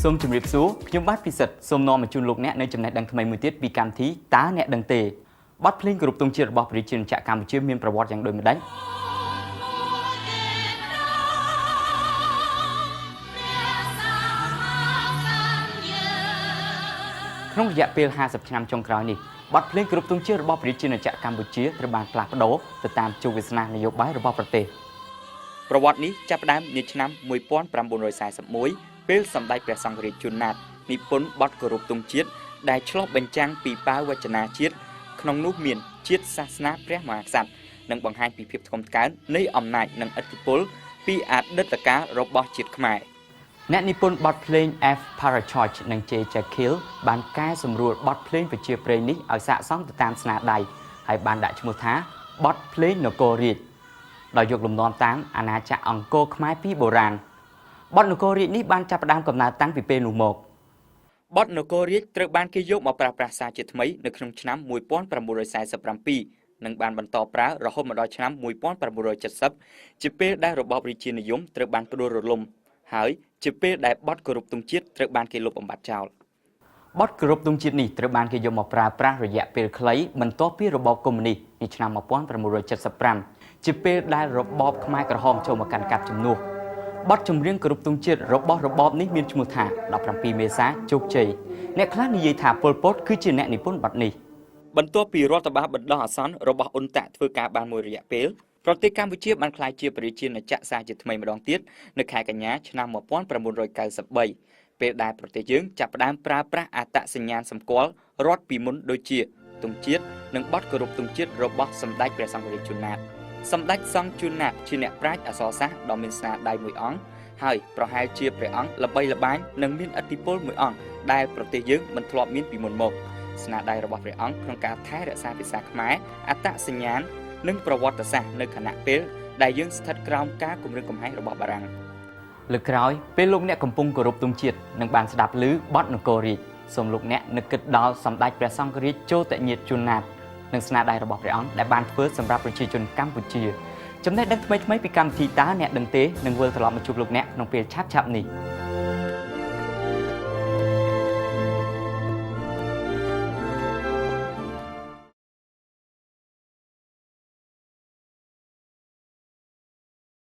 សូមជម្រាបសួរខ្ញុំបាទពិសិដ្ឋសូមនាំមកជូនលោកអ្នកនៅចំណេះដឹងថ្មីមួយទៀតពីកម្មវិធីតើអ្នកដឹងទេបទភ្លេងគោរពទង់ជាតិរបស់ប្រជាជាតិកម្ពុជាមានប្រវត្តិយ៉ាងដូចម្តេច ក្នុងរយៈពេល50ឆ្នាំចុងក្រោយនេះបទភ្លេងគោរពទង់ជាតិរបស់ប្រជាជាតិកម្ពុជាត្រូវបានផ្លាស់ប្ដូរទៅតាមជោគវាសនានយោបាយរបស់ប្រទេសប្រវត្តិនេះចាប់ផ្ដើមនាឆ្នាំ1941ពេលសម្ដេចព្រះសង្ឃរាជជួនណាតនិពន្ធបទគោរពទង់ជាតិដែលឆ្លុះបញ្ចាំងពីបាវវចនាជាតិក្នុងនោះមានជាតិសាសនាព្រះមហាក្សត្រនិងបង្ហាញពីភាពថ្កុំថ្កើងនៃអំណាចនិងឥទ្ធិពលពីអតីតកាលរបស់ជាតិខ្មែរអ្នកនិពន្ធបទភ្លេង F Parachurch និង J Jekyll បានកែសម្រួលបទភ្លេងប្រជាប្រិយនេះឲ្យស័ក្តិសមទៅតាមស្នាដៃហើយបានដាក់ឈ្មោះថាបទភ្លេងនគររាជដោយយកលំនាំតាមអាណាចក្រអង្គរខ្មែរពីបុរាណបទនគររាជនេះបានចាប់ផ្ដើមកំណើតតាំងពីពេលនោះមកបទនគររាជត្រូវបានគេយកមកប្រើប្រាស់សារជាថ្មីនៅក្នុងឆ្នាំ1947និងបានបន្តប្រើរហូតមកដល់ឆ្នាំ1970ជាពេលដែលរបបរាជានិយមត្រូវបានផ្ដួលរលំហើយជាពេលដែលបទគោរពទង់ជាតិត្រូវបានគេលុបបំបាត់ចោលបទគោរពទង់ជាតិនេះត្រូវបានគេយកមកប្រើប្រាស់រយៈពេលខ្លីបន្ទាប់ពីរបបកុម្មុយនីសនៅឆ្នាំ1975ជាពេលដែលរបបខ្មែរក្រហមចូលមកកាន់កាប់ជំនួសបទចម្រៀងគោរពទង់ជាតិរបស់របបនេះមានឈ្មោះថា17មេសាជោគជ័យអ្នកខ្លះនិយាយថាប៉ុលពតគឺជាអ្នកនិពន្ធបទនេះបន្ទាប់ពីរដ្ឋបាលបណ្ដោះអាសន្នរបស់អ៊ុនតាក់ធ្វើការបានមួយរយៈពេលប្រទេសកម្ពុជាបានក្លាយជាប្រជាជាតិសាជាថ្មីម្ដងទៀតនៅខែកញ្ញាឆ្នាំ1993ពេលដែលប្រទេសយើងចាប់ផ្ដើមប្រើប្រាស់អត្តសញ្ញាណសម្គាល់រដ្ឋពីមុនដូចជាទង់ជាតិនិងបទគោរពទង់ជាតិរបស់សម្ដេចព្រះសង្ឃរាជជួនណាតសម្ដេចសង្ឃជួនណាតជាអ្នកប្រាជ្ញអក្សរសាស្ត្រដ៏មានស្នាដៃមួយអង្គហើយប្រហែលជាព្រះអង្គល្បីល្បាញនិងមានឥទ្ធិពលមួយអង្គដែលប្រទេសយើងមិនធ្លាប់មានពីមុនមកស្នាដៃរបស់ព្រះអង្គក្នុងការថែរក្សាភាសាខ្មែរអត្តសញ្ញាណនិងប្រវត្តិសាស្ត្រនៅខណៈពេលដែលយើងស្ថិតក្រោមការគំរាមកំហែងរបស់បារាំងលើកក្រោយពេលលោកអ្នកកំពុងគោរពទង់ជាតិនិងបានស្ដាប់ឮបទនគររាជសូមលោកអ្នកនឹកគិតដល់សម្ដេចព្រះសង្ឃរាជជោតញាតជួនណាតនិងស្នាដៃរបស់ព្រះអង្គដែលបានធ្វើសម្រាប់ប្រជាជនកម្ពុជាចំណេះដឹងថ្មីៗពីកម្មវិធីតើអ្នកដឹងទេនឹងវិលត្រឡប់មកជួបលោកអ្នកក្នុងពេលឆាប់ៗនេះ។